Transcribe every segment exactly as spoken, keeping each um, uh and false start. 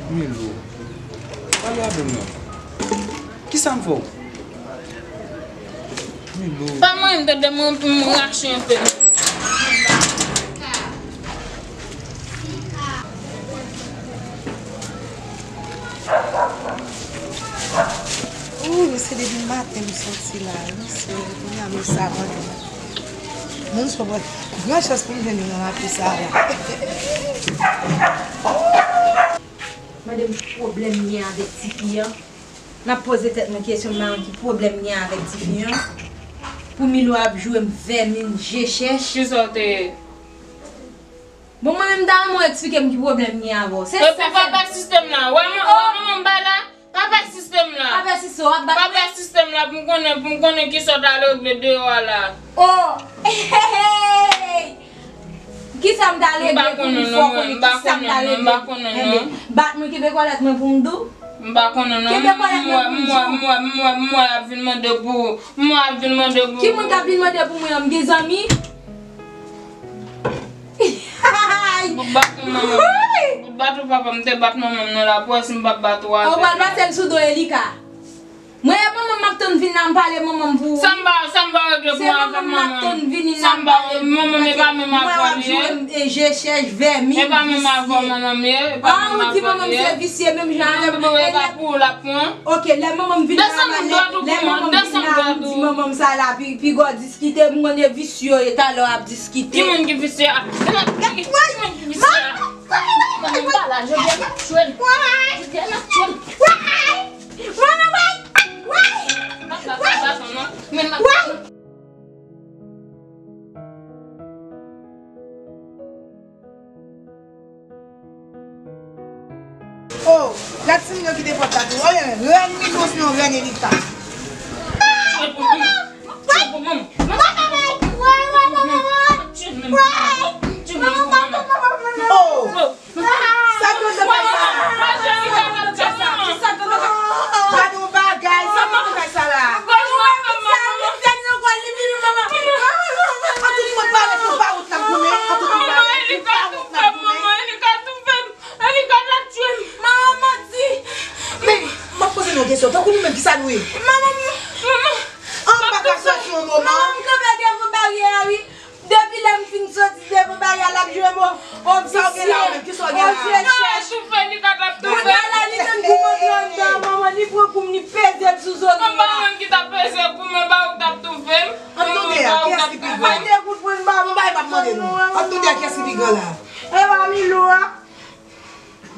Milo, pale avè m non. Kisa m fè w? Milo. Pa mwen, m tande mwen, m rache yon pe. Ooh, mesye, depi maten m soti la, mesye, kounye a men sa mwen. Moun sou mwen, gran chans pou m jwenn yon lapli sa la. Mande m ki pwoblèm m gen avèk tifi an. M ap poze tèt mwen kesyon, m pa konn ki pwoblèm m gen avèk tifi an. Pou Milo ap joure m vèmin je chèch. Kisa w te ye? Bon, mwen menm, m ta renmen w eksplike m ki pwoblèm m gen avè w. Se sa. Epi pa pèsiste m la. Wè, mwen, wè, manman m pa la. Pa pèsiste m la. Pa pèsiste, w ap bat mwen. Pa pèsiste m la, pou m konnen, pou m konnen kisa w t al regle deyò a la. Oh! Hey, hey, hey! Kisa m t al regle pou m fè w konnen kisa m t al regle? Enben, bat mwen, kenbe kòlèt mwen pou m di w. M pa konnen non. Kenbe kòlèt mwen pou m di w. M wè, m wè, m wè, m wè, m wè y ap vin mande pou, m wè y ap vin mande pou. Ki moun k ap vin mande pou mwen an? M gen zanmi? Bout baton manman m. Bout baton papa m te bat manman m nan la, pou wè si m p ap bat ou avè l. Ou pral pase l sou do Elika. Mwen e manman m ap tann vin la, m pale manman m pou ou. Sa m pa, sa m pa regle pou mwen avèk manman m. Se manman m ap tann vini la, m pale pou ou. Manman m e pa menm avè m ye. Mwen w ap joure m, e je chèch vèmin, visye. E pa menm avè w manman m ye, e pa menm avè m ye. Ah, ou di manman m se visye menm jan avè m. Manman m e pa pou ou l ap pran. Ok, lè manman m vin la, lè manman m vin la, m di manman m sa la, pi, pi gò dis kite, m konn e visye yo ye, talè w ap diskite. Ki moun ki visye a? Ki moun ki visye a? Manman m pa la, jodi a n ap tchwe l. Jodi a n ap tchwe l. M ap bat baton non. Men m ap bat. Oh, la timoun yo kite pòt la tou. Oh, rèn Milo sinon rèn Elika. Oh, sa Grandon fè sa? Sa Grandon fè sa? Gade yon bagay, sa Grandon fè sa la? An tout moun parèt, nou pa wont n ap goumen. An tout moun parèt, nou pa wont n ap goumen. Elika toufe m, manman, Elika toufe m. Elika t ap tchwe m. Manman manti. Men, m ap poze nou yon kesyon. Tankou nou menm, kisa nou ye? Manman, manman. An, m pa ka sòti yon moman. Manman, m kanpe devan baryè a, wi. Depi lè m fin sòti devan baryè a, l ap jwe m, o, o visye, o je chèch. Toufe, Elika t ap toufe m. Kounye a la, li jwenn kou m antre anndan, manman, li pran kou m, li peze m sou zòn mwen. Manman, mwen ki t ap peze kou m, e pa ou t ap toufe m. An tande a, kiyès ki pi gran? Mwen te kout pwen ba m. Yon bagay m ap mande nou. An tande a, kiyès ki pi gran la? E pa Milo a.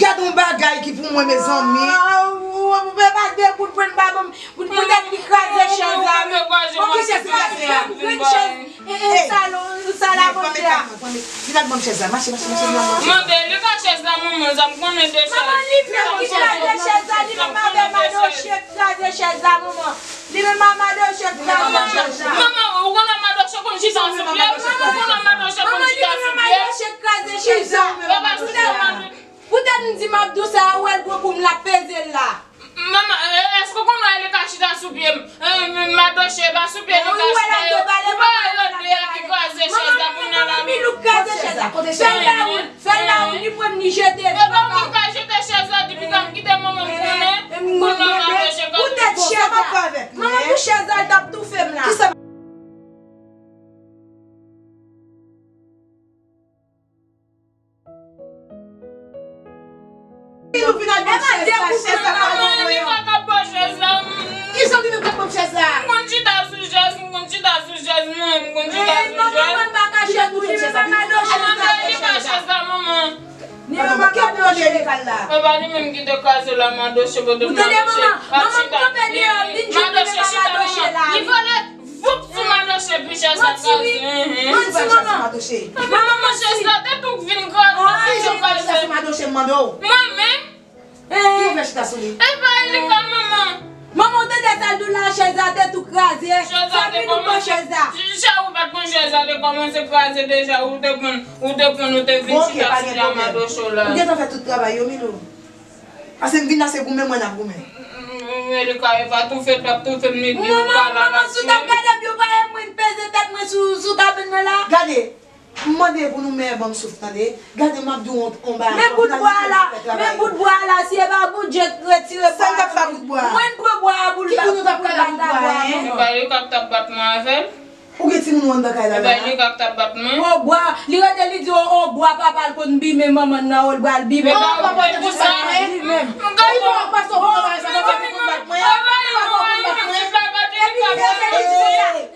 Gad yon bagay ki pou mwen, mezanmi. Ah, ou, ou, ou pa de kout pwen ba m. Pou, poutèt li kraze chèz la, wi. Bon, ki chèz li kraze a? Grenn chèz, e, e, salon, sal a manje a. Vin ak ban m chèz la. Mache, mache, mache, vin ak ban m chèz la. Mande, li ka chèz la, manman, sa m konnen de chèz. Manman, li menm ki kraze chèz la, li menm avè Madoche k kraze chèz la, manman. Li menm a Madoche k kraze chèz la. Manman, ou konnen Madoche konn chita sou pye m? Ou konnen Madoche konn chita sou pye m? Manman, li menm a Madoche k kraze chèz la. E pa sou pye m. Poutèt m di m ap di w sa, ou wè l pran kou m, l ap peze l la. Manman, e, èske w konn wè li ka chita sou pye m? E, Madoche, e pa sou pye li ka chita. Ou wè l ap debale, manman, li wè yo de a ki kraze chèz la kounye a la. Milou k kraze chèz la. Fè l ba ou l, fè l ba ou l, li pran m, li jete l. E pa ou ki ka jete chèz la, depi tan m kite manman m konnen. Kounye a Madoche ka. Poutèt chèz la. Manman, pou chèz la, l t ap toufe m la. Li vin ak banm chèz la, chèz la pa bon mwen an. Ki jan li vin ak banm chèz la? M konn chita sou chèz, m konn chita sou chèz mwen, m konn chita sou chèz. Manman, mwen pa ka chèz ou, li menm a Madoche. Li pa chèz la, manman. Li menm a Madoche. E pa li menm ki te kraze la, Madoche, pote Madoche. Manman, manman, m kanpe deyò, m vin jwenn li menm a Madoche la. Li vole. Voup sou Madoche, pi chèz la kraze. Manti, wi. Manti, manman. Manman, chèz la te tou vin kraze. Ki jan w fè chita sou Madoche, m mande w? Mwen menm? Ki jan w fè chita sou li? E pa Elika, manman. Manman, ou tande sa l di w la, chèz la te tou kraze. Sa vin ou pran chèz la. Chèz ou pa t pran chèz la, te kòmanse kraze deja, ou te pran, ou te pran, ou te vin chita sou li a Madoche la. Ou gentan fè tout travay yo, Milou. Pase m vin la, se goumen mwen n ap goumen. Elika, e pa toufe l t ap toufe m, li di ou pa la, l ap tchwe m. Manman, manman, si w t ap gade m, yo pa wè mwen peze tèt mwen sou, sou kabann mwen la. Gade, m mande pou nou mè ban m souf, tande. Gade, m ap di w yon, yon bagay ankò. Men bout bwa la, men bout bwa la, si Je retire bwa a pou li. Mwen pran bwa a pou l bat, pou l bat la bwa a. E pa li k ap t ap bat mwen avè l? Ou gen timoun ou anndan kay la la? E pa li k ap t ap bat mwen? Pran bwa, li rete li di o, o bwa papa l konn bimen manman nan, o l pral bimen. O papa l konn bat mwen? Li menm. Li pa wè pastè konn bat mwen? Papa l konn bat mwen?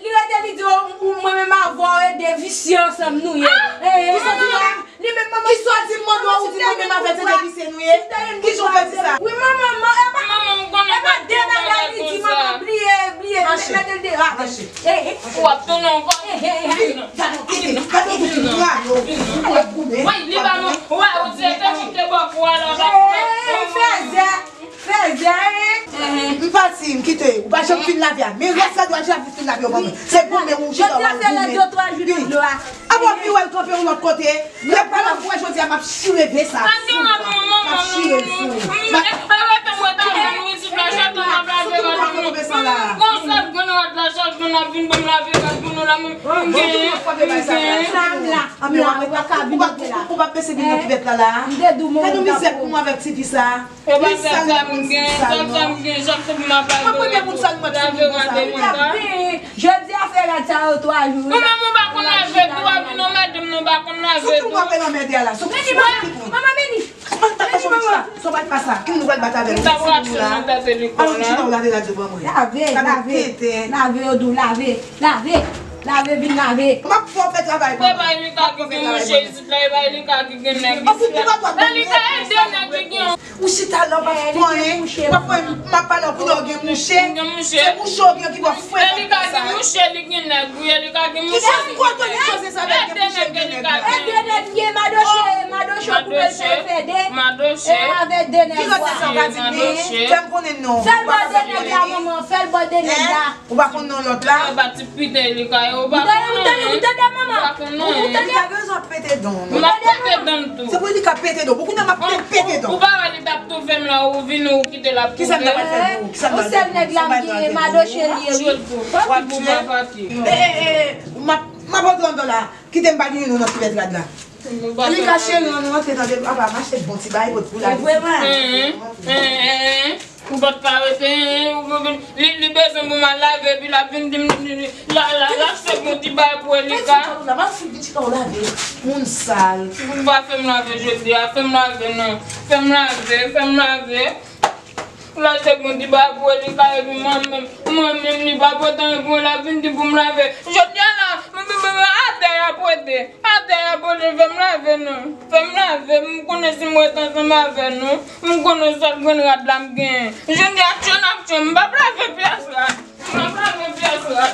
Li rete li di o, mwen menm avè w e de visye ansanm nou ye. Kisa w di la? Li menm manman. Kisa w di m mande w, ou di mwen menm avè l se de visye nou ye? Kijan w fè di sa? Wi manman, e pa, e pa de bagay li di manman, bliye, bliye, mete l deyò avè l. Mache. W ap tounen ankò. Gade w kite, gade w kite, w ap goumen. Wi, li ba nou, w ap goumen. Fèzè, fèzè. M pati, m kite. Ou pa janm fin lave a. Men rès la dwa jan ap fin lave yo ban mwen. Se goumen ou chita w ap goumen. Wi. Apa w ap vin wè l kanpe yon lòt kote? Lè pa la pou wè jodi a m ap chire ve sa sou ou. M ap chire l sou ou. Ou pa konn fè bagay sa la. Anben w ap, ou p ap bese vin nan kivèt la la. Gade yon mizè pou mwen avèk ti fi sa. E pa sèl sa m gen, sèl sa m gen, chak jou m ap lave rad yo, lave rad yo konsa. Jodi a fè rad sa yo twa jou. Ou menm ou pa konn lave tou, w ap vin anmède m, non, w pa konn lave tou. Sou ki w ap vin anmède a la? Sou ki w ap vin? Manman, Meni. Sou bat pa sa, sou bat pa sa. Ki moun pral bat avè l? Ou ta pral achte nan tèt li. Alò, kouche nan w lave rad yo ban mwen. Lave, lave, lave yo di w lave, lave, lave, vin lave. M ap fè w fè travay pou mwen. Prepare li ka ki gen mouche isit la, e pa li ka ki gen nèg isit la. E li ka ede nèg li gen. Ou chita la, w ap fè anyen. W ap fè, m ap pale w kounye a, w gen mouche. Gen mouche. Se mouche w gen ki w ap fwe. E li ka gen mouche, li gen nèg, wi, e li ka gen mouche. Ki kote w koze sa avèk gen mouche, gen nèg la? E de nèg li ye, madoche, madoche, koupe l fè de. Madoche. E avèk de nèg. Ki lòt nèg sa w ka di m? Fè m konnen non. Fè l bò de nèg la, manman, fè l bò de nèg la. Ou pa konn non lòt la? Yo pa ti pite li ka yo, ou pa konn non. Ou tande, ou tande, manman? Ou tande? Li ka bezwen pete don. M ap pete don tou. Se pou li ka pete don. Pou kounye a m ap pete don. Ou pa wè li t ap touve m la, ou vini, ou kite l ap touve. Kisa m ta pral fè pou ou? Kisa m ta pral fè pou ou? Ou sèl nèg la m gen, madoche li ye, wi. W ap tchwe? E, e, e, m ap, m ap antre anndan la. Kite m pa gen youn nan kivèt rad la. Li ka cheri, ann nou antre tande, apa, mache bon ti bagay, pot pou la. Ou pa t ka rete, li, li bezwen pou m al lave, epi l ap vin di m, li, li, la, la, l ap fè bon ti bagay pou Elika. La, m ap fout di ti kò w lave, moun sal. Ou pa fè m lave jodi a, fè m lave non. Fè m lave, fè m lave. L ap fè bon ti bagay pou Elika, epi mwen menm, mwen menm, li pa pote anyen pou mwen, l ap vin di pou m lave. Jodi a la, m, m, m, atè a pote. Atè a pote, fè m lave non. Fè m lave, m konnen si m ret ansanm avè nou, m konnen sèl grenn rad la m genyen. Jodi a tchwe n ap tchwe, m p ap lave pyès rad. M p ap lave pyès rad.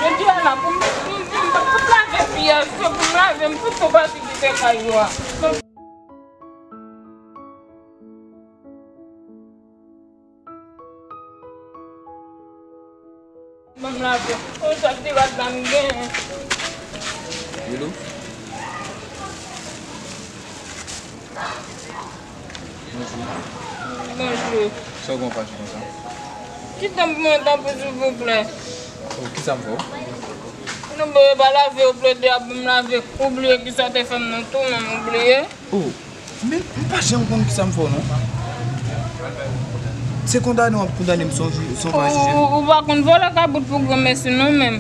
Jodi a la pou m, m, m, m p ap lave pyès, se pou m lave m tout tou pati kite kay yo a. Ban m lave. Yon sèl ti rad la m genyen. Hello? Bonjou. Bonjou. Sa w gen w fache konsa? Kite m pou mwen tanpri, silvouplè. Oh, kisa m fè w? Non, bon, e pa lave yo plede ap ban m lave. Ou bliye kisa w te fè m nan tou, menm ou bliye? Oh, men m pa janm konn kisa m fè w non. Se kondane w ap kondane m, se yon jou, se yon bagay jije m. Ou, ou pa konn vòlè kabrit pou granmesi non menm.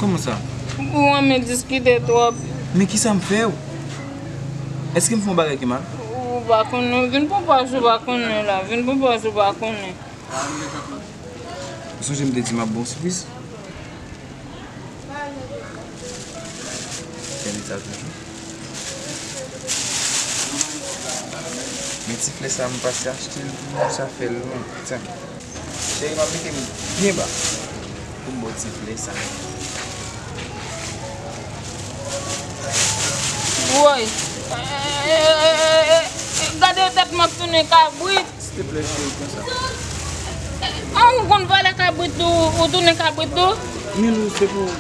Kòman sa? Ou renmen diskite twòp. Men kisa m fè w? Èske m fè yon bagay ki mal? Ou pa konnen, vin pou pòz ou pa konnen la, vin pou pòz ou pa konnen. Ou sonje m te di m ap ba w sipriz? Tande sa toujou. Men ti flè sa m pase achte l pou ou, sa fè lontan. Cheri, m ap mete m byen ba pou m ba w ti flè sa. Woy. Gade yon tèt m ap tounen kabrit. Silteplè, cheri, pran sa. An, ou konn vòlè kabrit tou, ou tounen kabrit tou? Milou, se pou ou.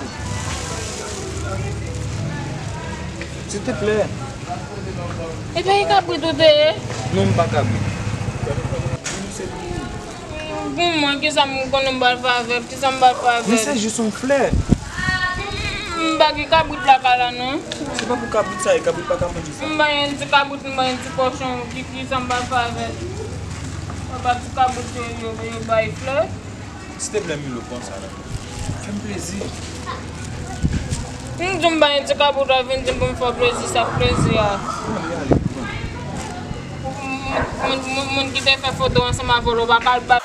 Silteplè. E pa e kabrit ou te ye? Non, m pa kabrit. Milou, se pou ou. Pou mwen, kisa m konnen m pral fè avè l? Kisa m pral fè avè l? Men se jis yon flè. M, M pa gen kabrit lakay la non. Se pa pou kabrit sa ye, kabrit pa ka manje sa. M bay yon ti kabrit, m bay yon ti kòchon, ki ki sa m pa fè avè l. Papa ti kabrit yo, yo, yo bay flè. Silteplè Milo, pran sa la. Fè m plezi. M di m bay yon ti kabrit, w vin di m pou m fè w plezi, sa k plezi a. Pran li ale, pran. Moun, moun, moun, moun ki te fè foto ansanm avè w, w pa ka al ba